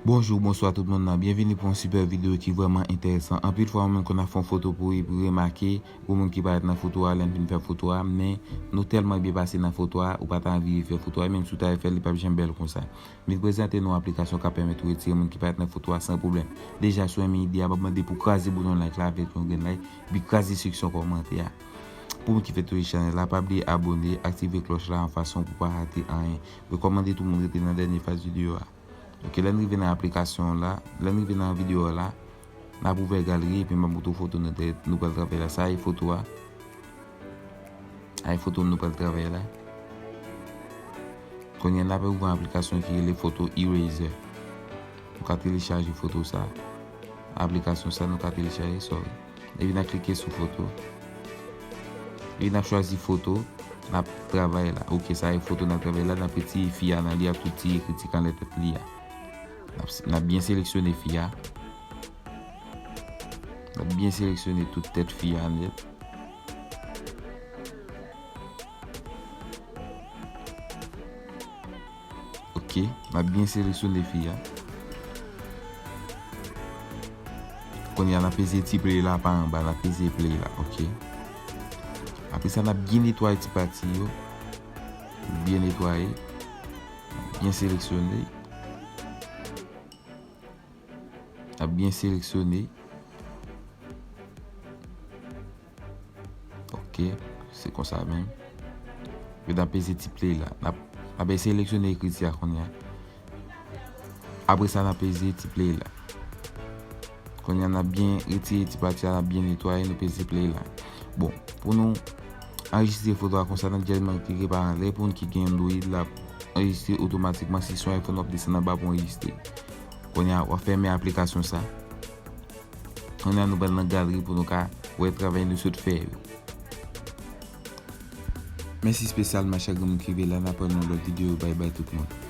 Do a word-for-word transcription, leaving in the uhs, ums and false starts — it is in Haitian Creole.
Bonjou, bonswa tout moun nan. Byenvini pou yon sipè videyo ki vrèman enteresan. Anpil fwa, yon moun konn ap fè yon foto pou li, pou remake, pou moun ki parèt nan foto a, lè n fin fè foto a, men nou tèlman byen pase nan foto a, ou pa ta anvi refè foto a, menm si w ta refè l, li p ap janm bèl konsa. M vin prezante nou yon aplikasyon k ap pèmèt ou retire moun ki parèt nan foto a san pwoblèm. Deja, si w renmen ide a, m ap mande pou w kraze bouton like la avèk yon grenn like, epi kraze seksyon kòmantè a. Pou moun ki fèk touche chanèl la, pa bliye abòne, aktive klòch la yon fason pou w pa rate anyen. Rekòmande tout moun rete nan dènye faz videyo a. Ok, lè n rive nan aplikasyon an la, lè n rive nan videyo a la, n ap ouvè galri epi m ap montre w foto nou te, nou pral travay la. Sa a e foto a. A e foto nou pral travay la. Kounye a n ap ouvè yon aplikasyon ki rele Photo Eraser. Nou ka telechaje foto sa. Aplikasyon sa nou ka telechaje, sorry. Epi n ap klike sou foto. Epi n ap chwazi foto n ap travay la. Ok, sa e foto n ap travay la, n ap retire fi a nan li ak tout ti ekritik anlè tèt li a. N ap, n ap byen seleksyone fi a. N ap byen seleksyone tout tèt fi a nèt. Ok, n ap byen seleksyone fi a. Kounye a n ap peze ti play la pa anba, n ap peze play la, ok. Apre sa, n ap byen netwaye ti pati yo. Byen netwaye. Byen seleksyone. N ap byen seleksyone. Ok, se konsa menm. Epi n ap peze ti play la. N ap, n ap seleksyone ekriti a kounye a. Apre sa, n ap peze ti play la. Kounye a, n ap byen retire ti pati a, n ap byen netwaye, nou peze play la. Bon, pou nou anrejistre foto a konsa, n ap sèlman klike pa anlè. Pou moun ki gen Android, l ap anrejistre otomatikman. Si se yon iPhone, w ap desann anba pou anrejistre. Kounye a, w ap fèmen aplikasyon sa. Kounye a, nou pral nan galri pou nou ka wè travay nou sot fè yo. Mèsi espesyalman chak moun ki rive la, n ap wè nan lòt videyo. Bay bay tout moun.